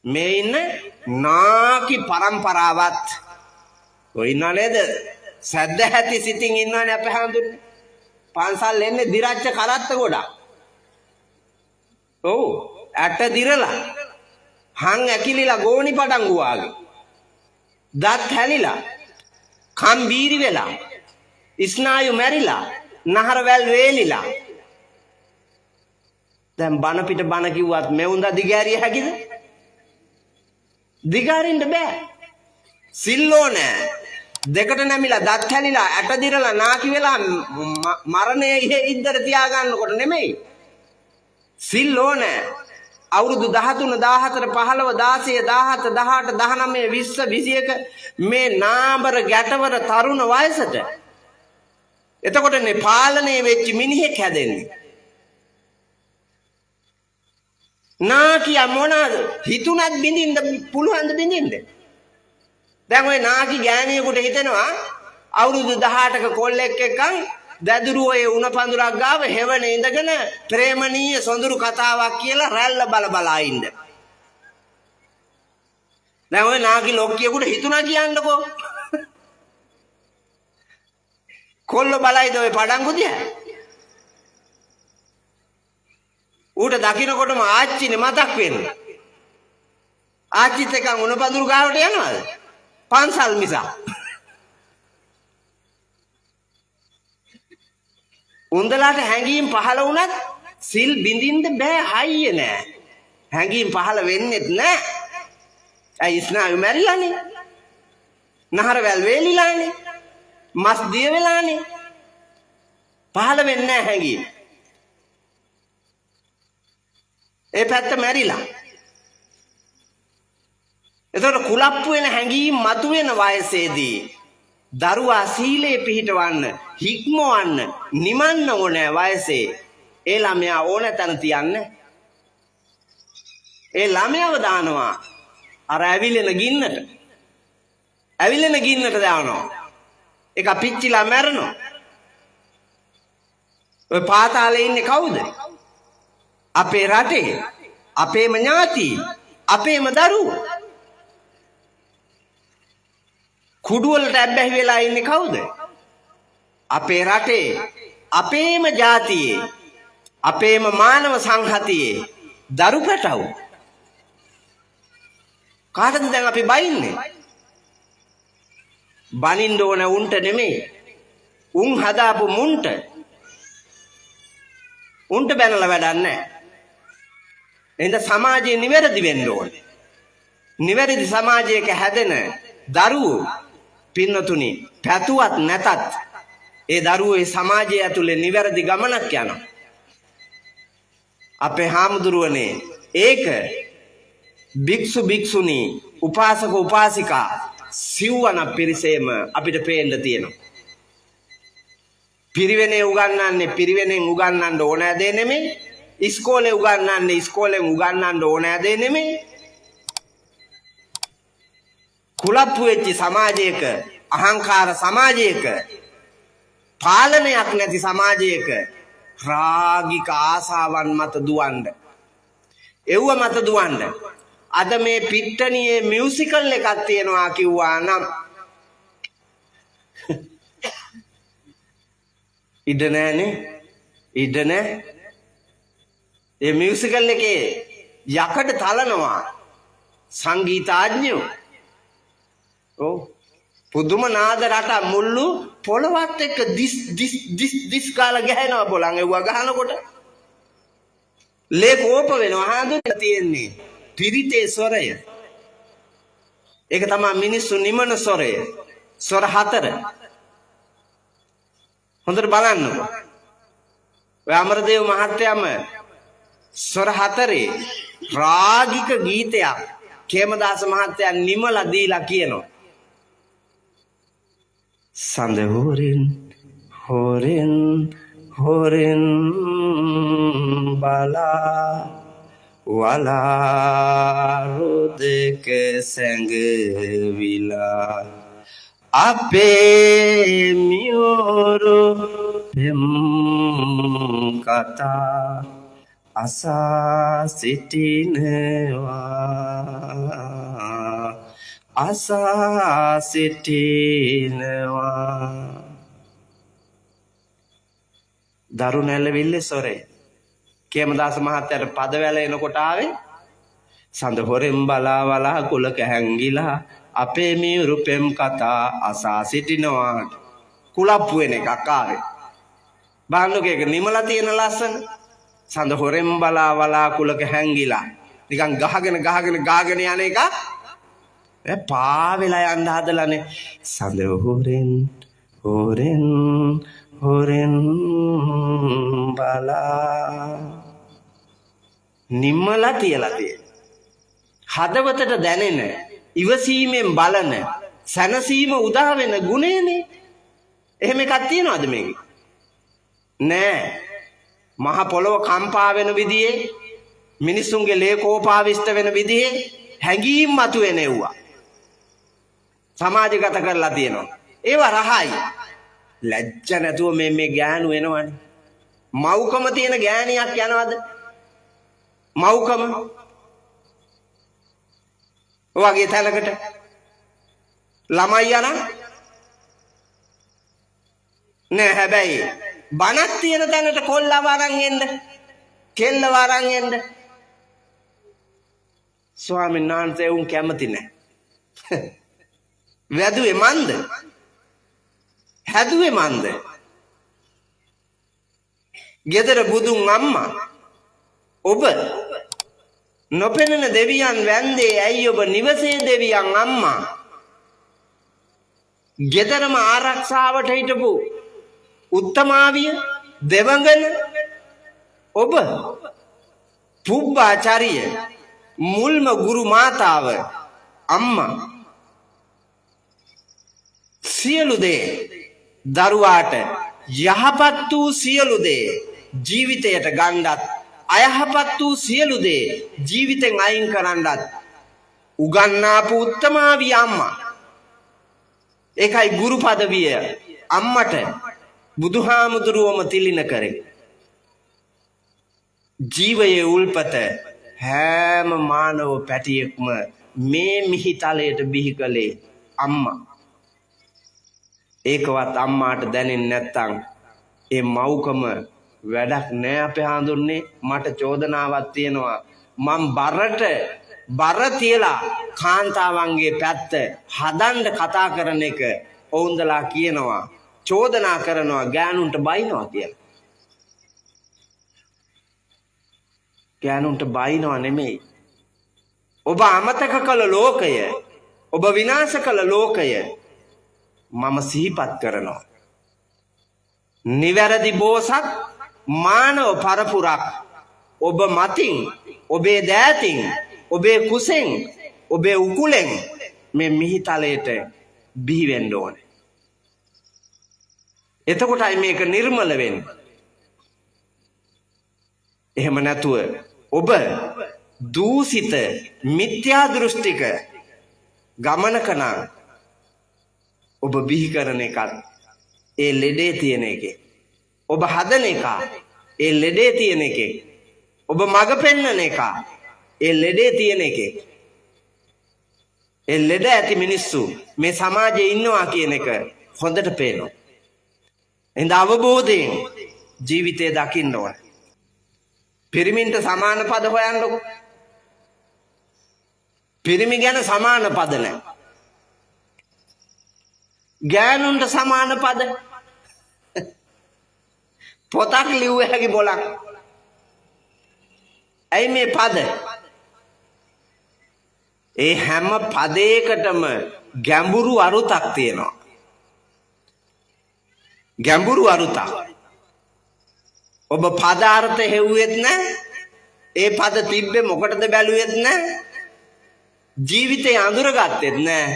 මේ ඉන්න නාකි පරම්පරාවත් ඔය ඉන්නව නේද? සැද්ද ඇති සිතින් ඉන්නවනේ අපේ හඳුන්නේ. පන්සල් එන්නේ දිරච්ච කරත්ත ගොඩක්. ඔව්, ඇට දිරලා හං ඇකිලිලා ගෝණි පටන් වාගේ. දත් හැලිලා, කන් බීරි වෙලා, ස්නායු මැරිලා, නහර වැල් වේලිලා. දැන් බන පිට බන කිව්වත් මෙවුන්ද දිගෑරිය හැකිද? දිගාරින්න බෑ. සිල්ලෝ නෑ. දෙකට නැමිලා දත් හැලිලා ඇට දිරලා නාකි වෙලා මරණය ඉහෙ ඉද්දට තියාගන්නකොට නෙමෙයි. සිල් ඕනෑ. අවුරුදු 13, 14, 15, 16, 17, 18, 19, 20, 21 මේ නාඹර ගැටවර තරුණ වයසට. එතකොටනේ පාලනය වෙච්ච මිනිහෙක් හැදෙන්නේ. නාකියා මොනවාද හිතුණත් බින්දින්න පුළුවන් ද බින්දින්න? දැන් ඔය නාකි ගෑණියෙකුට හිතෙනවා අවුරුදු 18ක කොල්ලෙක් එක්කන් දැදුරු ඔය උණ පඳුරක් ගාව හෙවණ ඉඳගෙන ප්‍රේමණීය සොඳුරු කතාවක් කියලා රැල්ල බල බලා ඉන්න. දැන් ඔය නාකි ලොක්කියෙකුට හිතුණා කියන්නකෝ. කොල්ල බලයිද ඔය පඩංගු දිහා? ඌට දකින්නකොටම ආච්චිනේ මතක් වෙන්නේ. ආච්චිත් එක්ක උණ පඳුරු ගාවට යනවාද? පන්සල් මිසක්. උන්දලාට හැඟීම් පහළ වුණත් සිල් බින්දින්න බෑ, හයිය නෑ. හැඟීම් පහළ වෙන්නෙත් නෑ. ඇයි ස්නායු මැරිලානේ. නහර වැල් වේලිලානේ. මස් දිය වෙලානේ. පහළ වෙන්නේ නෑ හැඟීම්. ඒ පැත්ත මැරිලා. එතකොට කුලප්පු වෙන හැඟීම් මතුවෙන වයසේදී දරුවා සීලේ පිහිටවන්න, හික්මවන්න, නිමන්න ඕනෑ වයසේ ඒ ළමයා ඕන තැන තියන්න. ඒ ළමයාව දානවා අර ඇවිලෙන ගින්නට. ඇවිලෙන ගින්නට දානවා. ඒක පිච්චිලා මැරෙනවා. ඔය පාතාලේ ඉන්නේ කවුද? අපේ රටේ, අපේම ඥාති, අපේම දරුවෝ. කුඩු වලට ඇබ්බැහි වෙලා ඉන්නේ කවුද? අපේ රටේ, අපේම ජාතියේ, අපේම මානව සංහතියේ දරු පැටව්. කාටද දැන් අපි බයින්නේ? බනින්න ඕන උන්ට නෙමෙයි. උන් හදාපු මුන්ට. උන්ට බැනලා වැඩක් නැහැ. එහෙනම් සමාජය නිවැරදි වෙන්න ඕනේ. නිවැරදි සමාජයක හැදෙන දරුවෝ පින්නතුනි පැතුවත් නැතත් ඒ දරුවෝ ඒ සමාජය ඇතුලේ නිවැරදි ගමනක් යනවා. අපේ හාමුදුරුවනේ ඒක භික්ෂු භික්ෂුණී උපාසක උපාසිකා සිව්වන පිරිසේම අපිට පේන්න තියෙනවා. පිරිවෙනේ උගන්වන්නේ පිරිවෙනෙන් උගන්වන්න ඕනෑ දේ නෙමෙයි. ඉස්කෝලේ උගන්වන්නේ ඉස්කෝලෙන් උගන්වන්න ඕනෑ දේ නෙමෙයි. කුලප්පු වෙච්ච සමාජයක, අහංකාර සමාජයක, පාලනයක් නැති සමාජයක රාගික ආසාවන් මත දුවන්න. එව්ව මත දුවන්න. අද මේ පිට්ටනියේ මියුසිකල් එකක් තියෙනවා කිව්වා නම් ඉඩ නෑනේ. ඉඩ නෑ. ඒ මියුසිකල් එකේ යකඩ තලනවා සංගීතාඥයෝ. ඔව්. පුදුම නාද රට මුල්ලු පොළවත් එක්ක දිස් දිස් දිස් දිස් කාලා ගැහෙනවා බොලන් එව්වා ගහනකොට. ලේ කෝප වෙනවා හඳුනලා තියෙන්නේ. පිරිතේ ස්වරය. ඒක තමයි මිනිස්සු නිමන ස්වරය. ස්වර හතර. හොඳට බලන්නකෝ. ඔය අමරදේව මහත්තයාම ස්වර හතරේ රාගික ගීතයක් කේමදාස මහත්තයා නිමලා දීලා කියනවා. සඳ හොරෙන් හොරෙන් හොරෙන් බලා වලා රුදක සැඟවිලා අපේ මියුරු පෙම් කතා අසා සිටිනවා, අසා සිටිනවා. දරු නැලවිල්ලේ සොරේ කේමදාස මහත්තයාට පදවැල එනකොට ආවේ සඳ හොරෙන් බලා වලා කුලක හැංගිලා අපේ මියුරු පෙම් කතා අසා සිටිනවා. කුලප්පු වෙන එකක් ආවේ. බලන්නකෝ ඒක නිමලා තියෙන ලස්සන. සඳ හොරෙන් බලා වලා කුලක හැංගිලා නිකන් ගහගෙන ගහගෙන ගාගෙන යන එක පා වෙලා යන්න හදලානේ. සඳ හොරෙන් හොරෙන් හොරෙන් බලා නිමලා තියලා තියෙන. හදවතට දැනෙන ඉවසීමෙන් බලන සැනසීම උදා වෙන ගුණයනේ. එහෙම එකක් තියනවද මේකේ? නෑ. මහ පොළොව කම්පා වෙන විදිහේ, මිනිසුන්ගේ ලේ කෝපාවිෂ්ඨ වෙන විදිහේ හැඟීම් මතුවෙන එව්වා සමාජගත කරලා තියෙනවා. ඒවා රහයි. ලැජ්ජ නැතුව මේ මේ ගෑනු එනවනේ. මව්කම තියෙන ගෑණියක් යනවද? මව්කම වගේ තැනකට ළමයි යන නෑ. හැබැයි බණක් තියෙන තැනට කොල්ලව අරන් එන්න, කෙල්ලව අරන් එන්න ස්වාමීන් වහන්සේ උන් කැමති නෑ. වැදුවේ මන්ද, හැදුවේ මන්ද. ගෙදර බුදුන් අම්මා ඔබ නොපෙනෙන දෙවියන් වැන්දේ ඇයි ඔබ නිවසේ දෙවියන් අම්මා? ගෙදරම ආරක්ෂාවට හිටපු උත්තමාවිය දෙවඟන ඔබ, පුබ්බාචාරිය මුල්ම ගුරු මාතාව අම්මා, සියලු දේ දරුවාට යහපත් වූ සියලු දේ ජීවිතයට ගණ්ඩත් අයහපත් වූ සියලු දේ ජීවිතෙන් අයින් කරන්නත් උගන්නාපු උත්තමාවිය අම්මා. ඒකයි ගුරු පදවිය අම්මට බුදුහාමුදුරුවම තිලින කරේ. ජීවයේ උල්පත හැම මානව පැටියෙක්ම මේ මිහිතලයට බිහි කළේ අම්මා. ඒකවත් අම්මාට දැනෙන්නේ නැත්තම් ඒ මව්කම වැඩක් නෑ අපේ හාඳුන්නේ. මට චෝදනාවක් තියෙනවා. මං බරට බර තියලා කාන්තාවන්ගේ පැත්ත හදන්න කතා කරන එක ඔවුන්දලා කියනවා, චෝදනා කරනවා ගෑනුන්ට බයිනවා කියලා. ගෑනුන්ට බයිනවා නෙමෙයි. ඔබ අමතක කළ ලෝකය, ඔබ විනාශ කළ ලෝකය මම සිහිපත් කරනවා. නිවැරදි බෝසත් මානව පරපුරක් ඔබ මතින්, ඔබේ දෑතින්, ඔබේ කුසෙන්, ඔබේ උකුලෙන් මේ මිහිතලයට බිහි වෙන්න ඕනේ. එතකොටයි මේක නිර්මල වෙන්නේ. එහෙම නැතුව ඔබ දූෂිත මිත්‍යා දෘෂ්ටික ගමනක නම් ඔබ බිහි කරන එකත් ඒ ලෙඩේ තියෙන එකේ. ඔබ හදන එක ඒ ලෙඩේ තියෙන එකේ. ඔබ මඟ පෙන්නන එක ඒ ලෙඩේ තියෙන එකේ. ඒ ලෙඩ ඇති මිනිස්සු මේ සමාජයේ ඉන්නවා කියන එක හොඳට පේනවා. එහෙනම් අවබෝධයෙන් ජීවිතය දකින්න ඕන. පිරිමින්ට සමාන පද හොයන්නකෝ. පිරිමි ගැන සමාන පද නැහැ. ගෑනුන්ට සමාන පද පොතක් ලිව්ව හැකි බොලක්. ඇයි මේ පද? ඒ හැම පදයකටම ගැඹුරු අරුතක් තියෙනවා. ගැඹුරු අරුතක්. ඔබ පද අර්ථ හෙව්වෙත් නෑ. ඒ පද තිබ්බේ මොකටද බැලුවෙත් නෑ. ජීවිතේ අඳුරගත්තෙත් නෑ.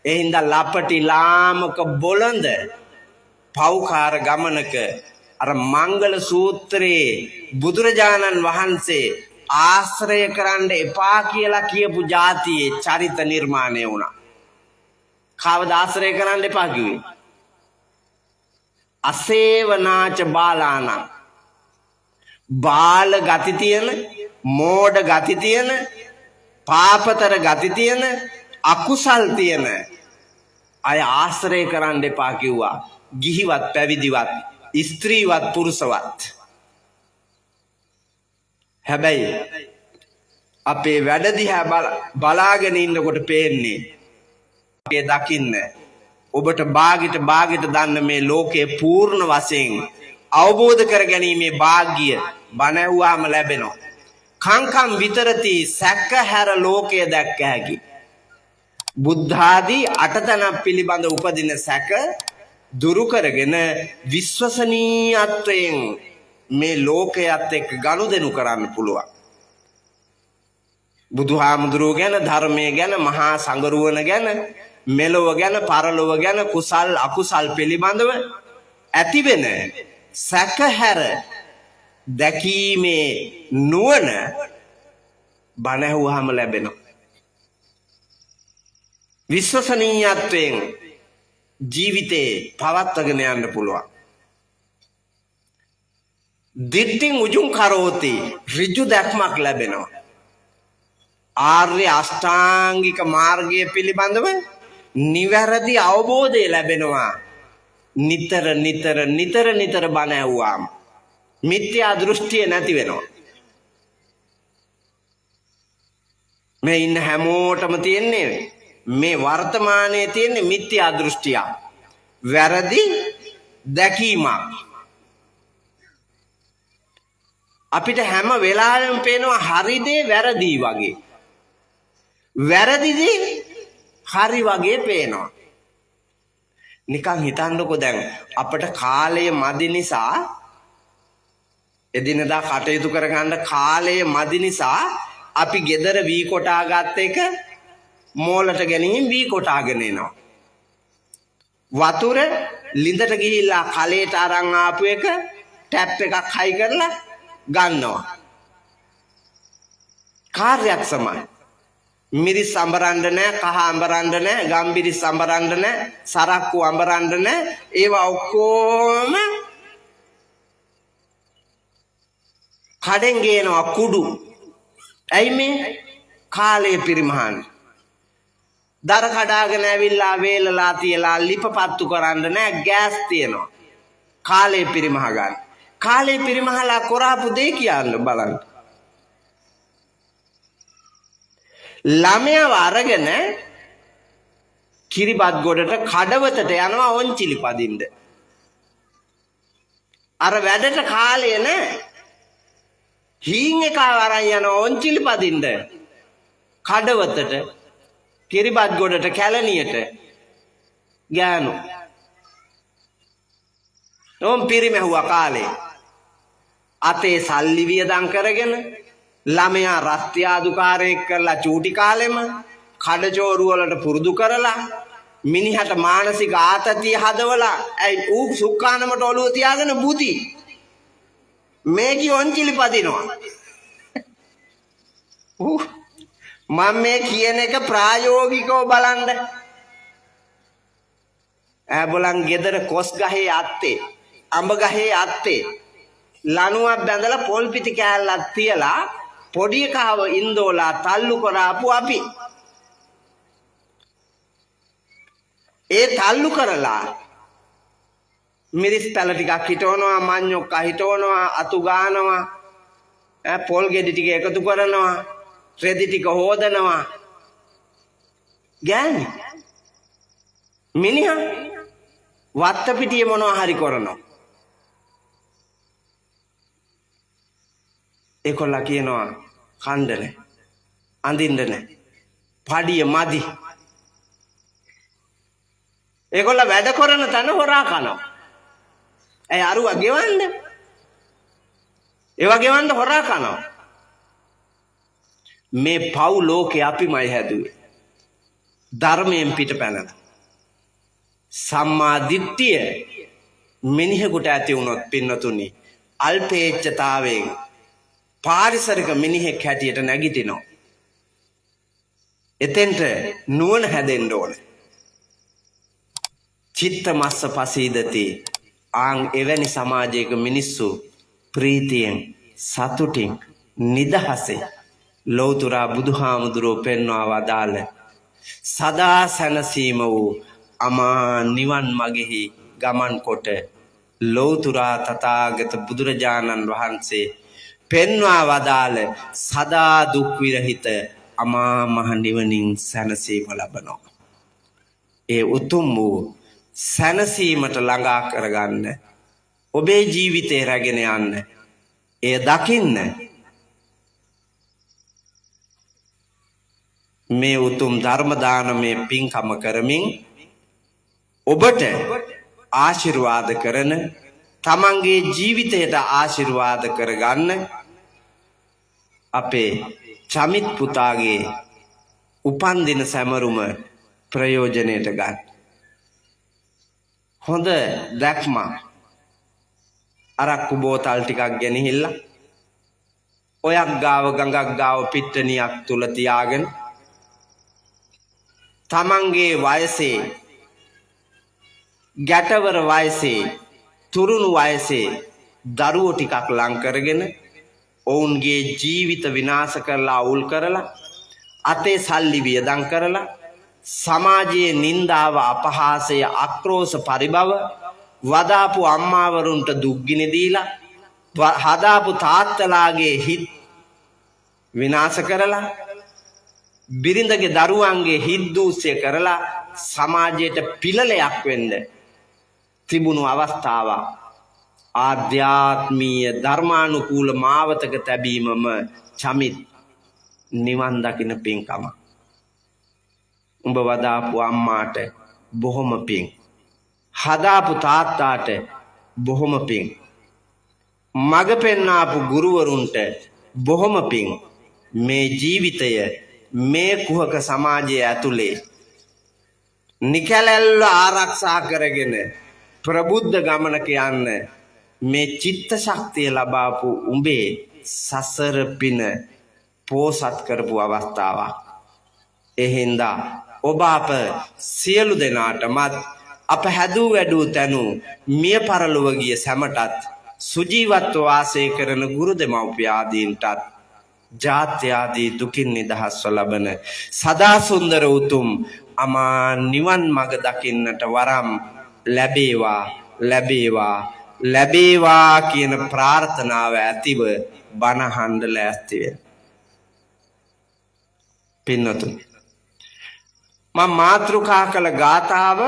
ඒ හින්දා ලපටි ලාමක බොළඳ පව්කාර ගමනක අර මංගල සූත්‍රයේ බුදුරජාණන් වහන්සේ ආශ්‍රය කරන්න එපා කියලා කියපු ජාතියේ චරිත නිර්මාණය වුණා. කවද ආශ්‍රය කරන්න එපා කිව්වේ? අසේවනාච බාලානං. බාල ගති තියෙන, මෝඩ ගති තියෙන, පාපතර ගති තියෙන, අකුසල් තියෙන අය ආශ්‍රය කරන්න එපා කිව්වා. ගිහිවත් පැවිදිවත්, ස්ත්‍රීවත් පුරුෂවත්. හැබැයි අපේ වැඩ දිහා බලාගෙන ඉන්නකොට පේන්නේ අපේ දකින්න ඔබට බාගෙට බාගෙට දන්න මේ ලෝකයේ පූර්ණ වශයෙන් අවබෝධ කර ගැනීමේ භාග්‍ය බණ ඇහුවාම ලැබෙනවා. කංකම් විතරති සැක හැර ලෝකය දැක්ක හැකි. බුද්ධාදී අටතැනක් පිළිබඳ උපදින සැක දුරු කරගෙන විශ්වසනීයත්වයෙන් මේ ලෝකයත් එක්ක ගනුදෙනු කරන්න පුළුවන්. බුදුහාමුදුරුවෝ ගැන, ධර්මය ගැන, මහා සඟරුවන ගැන, මෙලොව ගැන, පරලොව ගැන, කුසල් අකුසල් පිළිබඳව ඇතිවෙන සැකහැර දැකීමේ නුවණ බණ ඇහුවාම ලැබෙනවා. විශ්වසනීයත්වයෙන් ජීවිතේ පවත්වාගෙන යන්න පුළුවන්. දිට්ඨින් උජුං කරෝති, ඍජු දැක්මක් ලැබෙනවා. ආර්ය අෂ්ටාංගික මාර්ගය පිළිබඳව නිවැරදි අවබෝධය ලැබෙනවා. නිතර නිතර නිතර නිතර බණ ඇහුවාම මිත්‍යා දෘෂ්ටිය නැති වෙනවා. මේ ඉන්න හැමෝටම තියෙන්නේ මේ වර්තමානයේ තියෙන මිත්‍යා දෘෂ්ටියක්. වැරදි දැකීමක්. අපිට හැම වෙලාවෙම පේනවා හරි දේ වැරදි වගේ. වැරදි දේ හරි වගේ පේනවා. නිකන් හිතන්නකෝ, දැන් අපට කාලය මදි නිසා, එදිනදා කටයුතු කරගන්න කාලය මදි නිසා අපි ගෙදර වී කොටා ගත්ත එක මෝලට ගෙනින් වී කොටාගෙන එනවා. වතුර ලිඳට ගිහිල්ලා කලයට අරන් ආපු එක ටැප් එකක් හයි කරලා ගන්නවා. කාර්යක්ෂමයි. මිරිස් අඹරන්න නෑ, කහ අඹරන්න නෑ, ගම්බිරිස් අඹරන්න නෑ, සරක්කු අඹරන්න නෑ. ඒවා ඔක්කොම කඩෙන් ගේනවා කුඩු. ඇයි මේ කාලය පිරිමහන්නේ? දර කඩාගෙන ඇවිල්ලා වේලලා තියලා ලිපපත්තු කරන්න නෑ, ගෑස් තියෙනවා. කාලය පිරිමහ ගන්න. කාලය පිරිමහලා කරාපු දේ කියන්න බලන්න. ළමයාව අරගෙන කිරිබත් ගොඩට කඩවතට යනවා ඔන්චිලි පදින්න. අර වැඩට කාලය නෑ. හීන් එක අරන් යනවා ඔන්චිලි පදින්න. කඩවතට, කිරිබත් ගොඩට, කැලණියට ගෑනු. ඔම් පිරිමැහුවා කාලේ. අතේ සල්ලි වියදම් කරගෙන ළමයා රස්තියාදුකාරයෙක් කරලා චූටි කාලෙම කඩචෝරු වලට පුරුදු කරලා මිනිහට මානසික ආතතිය හදවලා, ඇයි ඌ සුක්කානමට ඔළුව තියාගෙන බුදි මේකි ඔන්චිලි පදිනවා. ඌ මම මේ කියන එක ප්‍රායෝගිකව බලන්න. ඈ බලන් ගෙදර කොස් ගහේ අත්තේ, අඹ ගහේ අත්තේ ලණුවක් බැඳලා පොල් පිටි කෑල්ලක් තියලා පොඩි එකාව ඉන්දෝලා තල්ලු කරාපු අපි. ඒ තල්ලු කරලා මිරිස් පැල ටිකක් හිටවනවා, මඤ්ඤොක්කා හිටවනවා, අතු ගානවා, ඈ පොල් ගෙඩි ටික එකතු කරනවා, රෙදි ටික හොදනවා. ගෑණි මිනිහා වත්ත පිටියේ මොනවා හරි කරනවා. ඒකොල්ලා කියනවා කණ්ඩ නෑ, අඳින්න නෑ, පඩිය මදි. ඒකොල්ලා වැඩ කරන තැන හොරා කනවා. ඇයි අරුවා ගෙවන්න? ඒවා ගෙවන්න හොරා කනවා. මේ පව් ලෝකේ අපිමයි හැදුවේ. ධර්මයෙන් පිට පැනලා. සම්මා දිට්ඨිය මිනිහෙකුට ඇති වුණොත් පින්නතුනි, අල්පේච්ඡතාවයෙන් පාරිසරික මිනිහෙක් හැටියට නැගිටිනවා. එතෙන්ට නුවණ හැදෙන්න ඕන. චිත්ත මස්ස පසීදති. ආන් එවැනි සමාජයක මිනිස්සු ප්‍රීතියෙන් සතුටින් නිදහසේ ලෞතුරා බුදුහාමුදුරුවෝ පෙන්වා වදාළ සදා සැනසීම වූ අමා නිවන් මගෙහි ගමන් කොට ලෞතුරා තථාගත බුදුරජාණන් වහන්සේ පෙන්වා වදාළ සදා දුක් විරහිත අමා මහ නිවනින් සැනසීම ලබනවා. ඒ උතුම් වූ සැනසීමට ළඟා කරගන්න, ඔබේ ජීවිතේ රැගෙන යන්න, එය දකින්න මේ උතුම් ධර්ම දානමය පින්කම කරමින් ඔබට ආශිර්වාද කරන, තමන්ගේ ජීවිතයට ආශිර්වාද කරගන්න අපේ චමිත් පුතාගේ උපන්දින සැමරුම ප්‍රයෝජනයට ගන්න. හොඳ දැක්මක්. අරක්කු බෝතල් ටිකක් ගෙනහිල්ලා ඔයක් ගාව ගඟක් ගාව පිට්ටනියක් තුල තියාගෙන තමන්ගේ වයසේ, ගැටවර වයසේ, තුරුණු වයසේ දරුවෝ ටිකක් ලං කරගෙන ඔවුන්ගේ ජීවිත විනාශ කරලා අවුල් කරලා අතේ සල්ලි වියදම් කරලා සමාජයේ නින්දාව, අපහාසය, ආක්‍රෝෂ පරිභව වදාපු අම්මාවරුන්ට දුක්ගිනි දීලා හදාපු තාත්තලාගේ හිත් විනාශ කරලා බිරිඳගේ දරුවන්ගේ හිත් දූෂ්‍ය කරලා සමාජයට පිළලයක් වෙන්න තිබුණු අවස්ථාවක් ආධ්‍යාත්මීය ධර්මානුකූල මාවතක තැබීමම චමිත් නිවන් දකින පින්කම. උඹ වදාපු අම්මාට බොහොම පිං, හදාපු තාත්තාට බොහොම පිං, මඟ පෙන්නාපු ගුරුවරුන්ට බොහොම පිං. මේ ජීවිතය මේ කුහක සමාජය ඇතුලේ නිකැලැල්ව ආරක්ෂා කරගෙන ප්‍රබුද්ධ ගමනක යන්න මේ චිත්ත ශක්තිය ලබාපු උඹේ සසර පින පෝසත් කරපු අවස්ථාවක්. ඒ හින්දා ඔබ අප සියලු දෙනාටමත් අප හැදූ වැඩූ තැනු මිය පරලොව ගිය සැමටත් සුජීවත්ව වාසය කරන ගුරු දෙමව්පිය ආදීන්ටත් ජාත්‍ය ආදී දුකින් නිදහස්ව ලබන සදා සුන්දර උතුම් අමා නිවන් මඟ දකින්නට වරම් ලැබේවා, ලැබේවා, ලැබේවා කියන ප්‍රාර්ථනාව ඇතිව බණ අහන්න ලෑස්ති වෙන්න. පින්වතුනි, මම මාතෘකා කළ ගාථාව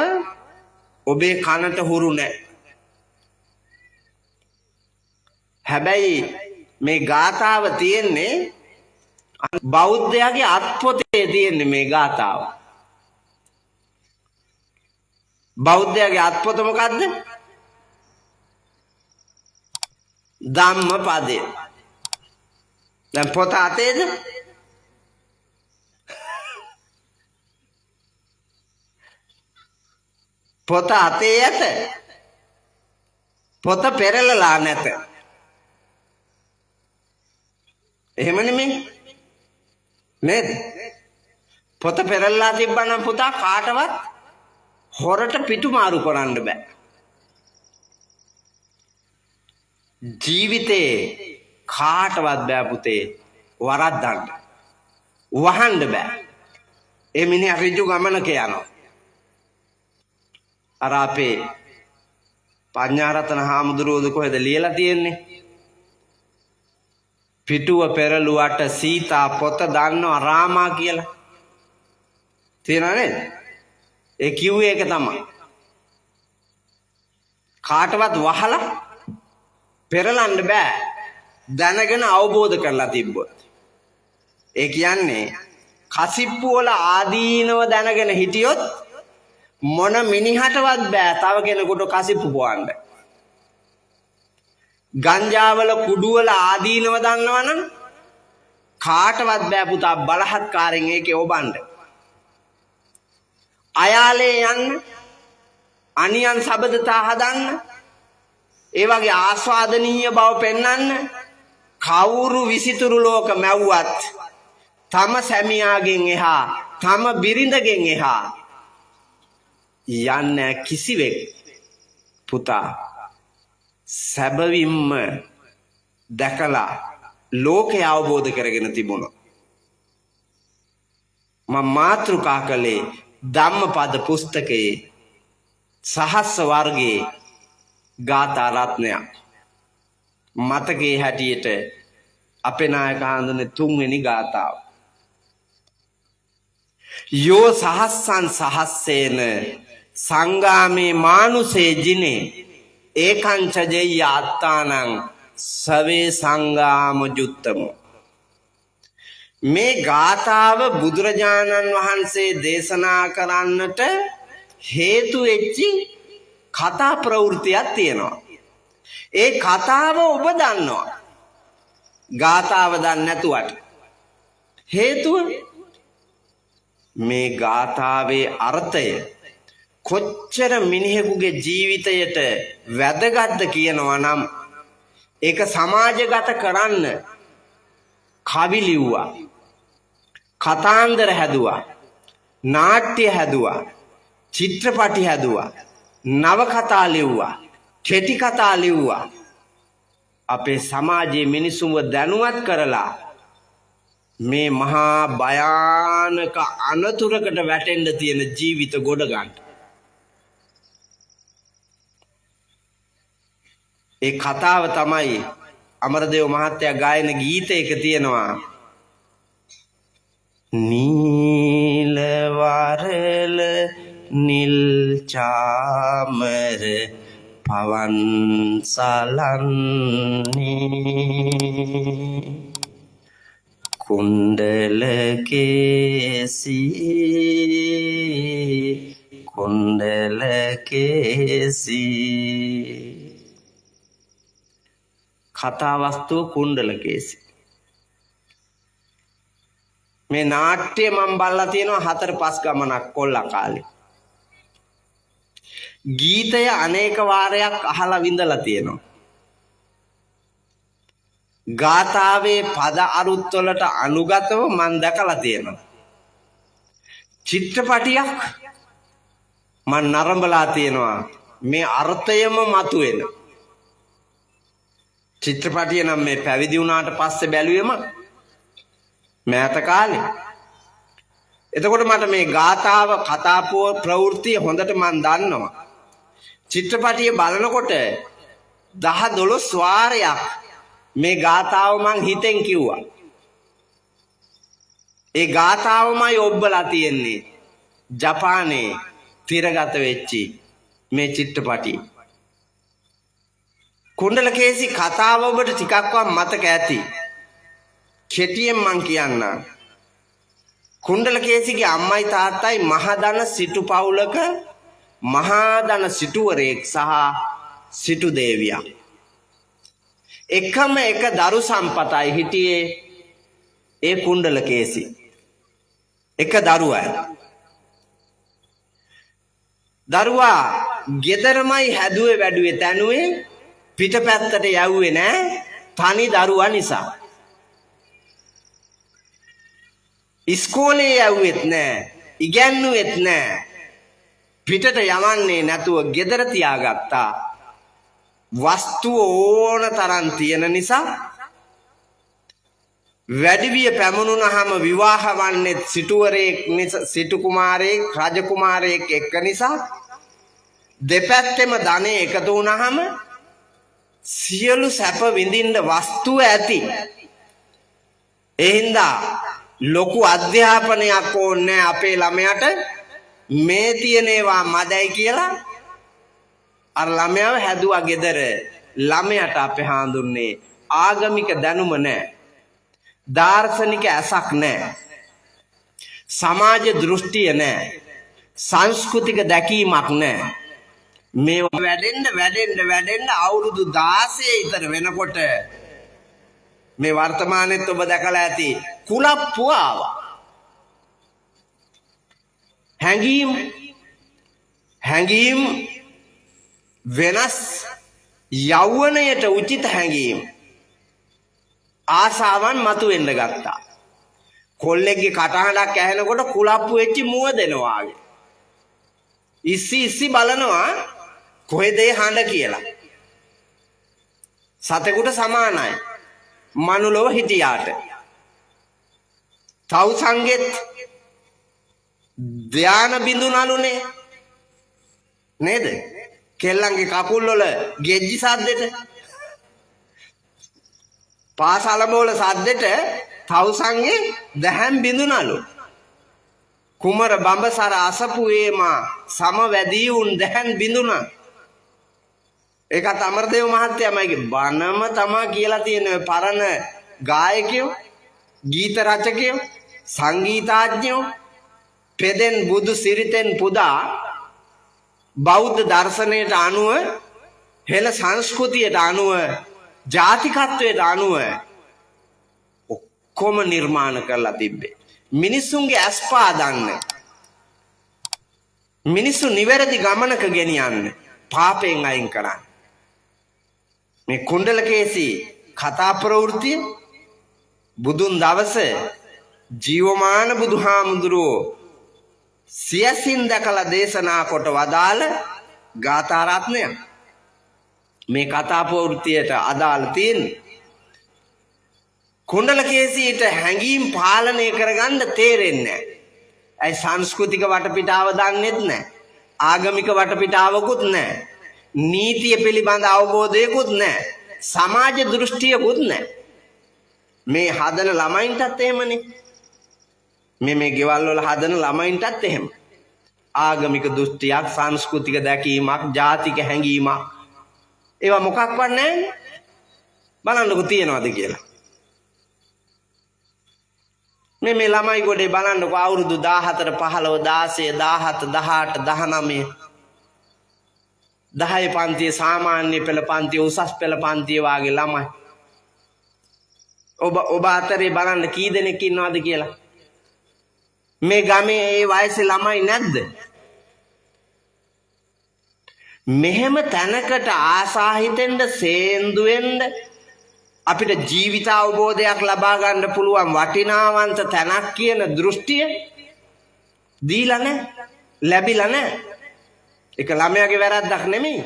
ඔබේ කනට හුරු නෑ. හැබැයි මේ ගාථාව තියෙන්නේ බෞද්ධයාගේ අත්පොතේ තියෙන්නේ මේ ගාථාව. බෞද්ධයාගේ අත්පොත මොකද්ද? ධම්මපදය. දැන් පොත අතේද? පොත අතේ ඇත. පොත පෙරලලා නැත. එහෙම නෙමෙයි නේද? පොත පෙරලලා තිබ්බනම් පුතා කාටවත් හොරට පිටු මාරු කරන්න බෑ. ජීවිතේ කාටවත් බෑ පුතේ වරද්දන්න. වහන්න බෑ. ඒ මිනිහා ඍජු ගමනක යනවා. අර අපේ පඤ්ඤාරතන හාමුදුරුවෝද කොහෙද ලියලා තියෙන්නේ? පිටුව පෙරළුවට සීතා පොත දන්නවා රාමා කියලා. තියෙනව නේද? ඒ කිව්වේ ඒක තමයි. කාටවත් වහලා පෙරලන්න බෑ. දැනගෙන අවබෝධ කරලා තිබ්බොත්. ඒ කියන්නේ කසිප්පු වල ආදීනව දැනගෙන හිටියොත් මොන මිනිහටවත් බෑ තව කෙනෙකුට කසිප්පු පොවන්න. ගංජාවල කුඩුවල ආදීනව දන්නවනම් කාටවත් බෑ පුතා බලහත්කාරයෙන් ඒකේ ඔබන්න. අයාලේ යන්න, අනියන් සබඳතා හදන්න, ඒ වගේ ආස්වාදනීය බව පෙන්වන්න කවුරු විසිතුරු ලෝක මැව්වත් තම සැමියාගෙන් එහා තම බිරිඳගෙන් එහා යන්න කිසිවෙක් පුතා සැබවින්ම දැකලා ලෝකය අවබෝධ කරගෙන තිබුණා. මම මාතෘකා කළේ ධම්මපද පුස්තකයේ සහස්ස වර්ගයේ ගාථා රත්නයක්. මතකයේ හැටියට අපේ නායක හඳුනේ තුන්වෙනි ගාථාව. යෝ සහස්සං සහස්සේන සංගාමේ මානුසේ ජිනේ ඒකං ච ජෙය්‍ය අත්තානං සවේ සංගාම ජුත්තමෝ. මේ ගාථාව බුදුරජාණන් වහන්සේ දේශනා කරන්නට හේතු වෙච්චි කතා ප්‍රවෘත්තියක් තියෙනවා. ඒ කතාව ඔබ දන්නවා. ගාථාව දන්නේ නැතුවට. හේතුව මේ ගාථාවේ අර්ථය කොච්චර මිනිහෙකුගේ ජීවිතයට වැදගත්ද කියනවා නම් ඒක සමාජගත කරන්න කවි ලිව්වා, කතාන්දර හැදුවා, නාට්‍ය හැදුවා, චිත්‍රපටි හැදුවා, නවකතා ලිව්වා, කෙටි කතා ලිව්වා. අපේ සමාජයේ මිනිසුන්ව දැනුවත් කරලා මේ මහා භයානක අනතුරකට වැටෙන්න තියෙන ජීවිත ගොඩ ගන්න. ඒ කතාව තමයි අමරදේව මහත්තයා ගායන ගීතයක තියෙනවා. නීල වරල නිල් චාමර පවන් සලන්නේ කුණ්ඩල කේසි කුණ්ඩල කේසි. කතා වස්තුව කුණ්ඩල කේසි. මේ නාට්‍ය මම බලලා තියෙනවා 4-5 ගමනක් කොල්ලා කාලේ. ගීතය අනේක වාරයක් අහලා විඳලා තියෙනවා. ගාථාවේ පද අරුත් වලට අනුගතව මං දැකලා තියෙනවා. චිත්‍රපටියක් මං නරඹලා තියෙනවා. මේ අර්ථයම මතුවෙන. චිත්‍රපටිය නම් මේ පැවිදි වුණාට පස්සේ බැලුවෙම මෑත කාලේ. එතකොට මට මේ ගාථාව කතා ප්‍රවෘත්තිය හොඳට මං දන්නවා. චිත්‍රපටිය බලනකොට 10-12 වාරයක් මේ ගාථාව මං හිතෙන් කිව්වා. ඒ ගාථාවමයි ඔබ්බලා තියෙන්නේ ජපානයේ තිරගත වෙච්චි මේ චිත්‍රපටිය. කුණ්ඩලකේසි කතාව ඔබට ටිකක්වත් මතක ඇති. කෙටියෙන් මං කියන්නම්. කුණ්ඩලකේසිගේ අම්මයි තාත්තයි මහදන සිටු පවුලක මහාධන සිටුවරයෙක් සහ සිටු දේවියක්. එකම එක දරු සම්පතයි හිටියේ ඒ කුණ්ඩලකේසි. එක දරුවයි. දරුවා ගෙදරමයි හැදුවේ වැඩුවේ තැනුවේ, පිටපැත්තට යවුවේ නෑ තනි දරුවා නිසා. ඉස්කෝලේ යවුවෙත් නෑ, ඉගැන්නුවෙත් නෑ. පිටට යවන්නේ නැතුව ගෙදර තියාගත්තා. වස්තුව ඕන තරම් තියෙන නිසා වැඩිවිය පැමුණුනහම විවාහ වන්නේ සිටුවරයෙක් නිසා, සිටු කුමාරයෙක්, රජ කුමාරයෙක් එක්ක නිසා දෙපැත්තෙම ධනෙ එකතු වුණාම සියලු සැප විඳින්න වස්තුව ඇති. ඒ හින්දා ලොකු අධ්‍යාපනයක් ඕනේ අපේ ළමයාට, මේ තියෙන ඒවා මදයි කියලා අර ළමයාව හැදුවා ගෙදර. ළමයාට අපේ හාඳුන්නේ ආගමික දැනුම නෑ, දාර්ශනික ඇසක් නෑ, සමාජ දෘෂ්ටිය නෑ, සංස්කෘතික දැකීමක් නෑ. මේ වැඩෙන්න වැඩෙන්න වැඩෙන්න අවුරුදු 16 විතර වෙනකොට මේ වර්තමානෙත් ඔබ දැකලා ඇති කුලප්පුව ආවා. හැඟීම් හැඟීම් වෙනස්, යෞවනයට උචිත හැඟීම් ආසාවන් මතුවෙන්න ගත්තා. කොල්ලෙක්ගේ කටහඬක් ඇහෙනකොට කුලප්පු වෙච්ච මුව දෙනවා වගේ. ඉස්සි ඉස්සි බලනවා කොහෙද ඒ හඬ කියලා. සතෙකුට සමානයි. මනුලොව හිටියාට. තවුසන්ගෙත් ධාන බිඳුනලුනේ නේද? කෙල්ලන්ගේ කකුල් වල ගෙජ්ජි සද්දෙට, පාසලම වල සද්දෙට තවුසන්ගේ දැහැම් බිඳුනලු. කුමර බඹසර අසපු වේමා සම වැදී උන් දැහැන් බිඳුනා. ඒකත් අමරදේව මහත්තයාමයි බණම තමා කියලා තියෙන පරණ ගායකයෝ, ගීත රචකයෝ, සංගීතාඥයෝ පෙදෙන් බුදු සිරිතෙන් පුදා බෞද්ධ දර්ශනයට අනුව, හෙළ සංස්කෘතියට අනුව, ජාතිකත්වයට අනුව ඔක්කොම නිර්මාණ කරලා තිබ්බේ. මිනිස්සුන්ගේ ඇස් පාදන්න, මිනිස්සු නිවැරදි ගමනක ගෙනියන්න, පාපයෙන් අයින් කරන්න. මේ කුණ්ඩලකේසි කතා ප්‍රවෘත්තිය බුදුන් දවස ජීවමාන බුදුහාමුදුරුවෝ සියසින් දැකලා දේශනා කොට වදාළ ගාථා රත්නයක්. මේ කතා ප්‍රවෘත්තියට අදාළ තියෙන්නේ. කුණ්ඩලකේසීට හැඟීම් පාලනය කරගන්න තේරෙන්නේ නැහැ. ඇයි? සංස්කෘතික වටපිටාව දන්නෙත් නැහැ. ආගමික වටපිටාවකුත් නැහැ. නීතිය පිළිබඳ අවබෝධයකුත් නැහැ. සමාජ දෘෂ්ටියකුත් නැහැ. මේ හදන ළමයින්ටත් එහෙමනේ. මේ මේ ගෙවල් වල හදන ළමයින්ටත් එහෙම. ආගමික දෘෂ්ටියක්, සංස්කෘතික දැකීමක්, ජාතික හැඟීමක් ඒවා මොකක්වත් නැහැනේ. බලන්නකෝ තියනවද කියලා. මේ මේ ළමයි ගොඩේ බලන්නකෝ, අවුරුදු 14, 15, 16, 17, 18, 19, 10 පන්තියේ, සාමාන්‍ය පෙළ පන්තියේ, උසස් පෙළ පන්තියේ වාගේ ළමයි. ඔබ ඔබ අතරේ බලන්න කී දෙනෙක් ඉන්නවද කියලා. මේ ගමේ ඒ වයසේ ළමයි නැද්ද? මෙහෙම තැනකට ආසා හිතෙන්න, සේන්දු වෙන්න, අපිට ජීවිත අවබෝධයක් ලබා ගන්න පුළුවන් වටිනාවන්ත තැනක් කියන දෘෂ්ටිය දීලා නැහැ, ලැබිලා නැහැ. ඒක ළමයාගේ වැරද්දක් නෙමෙයි.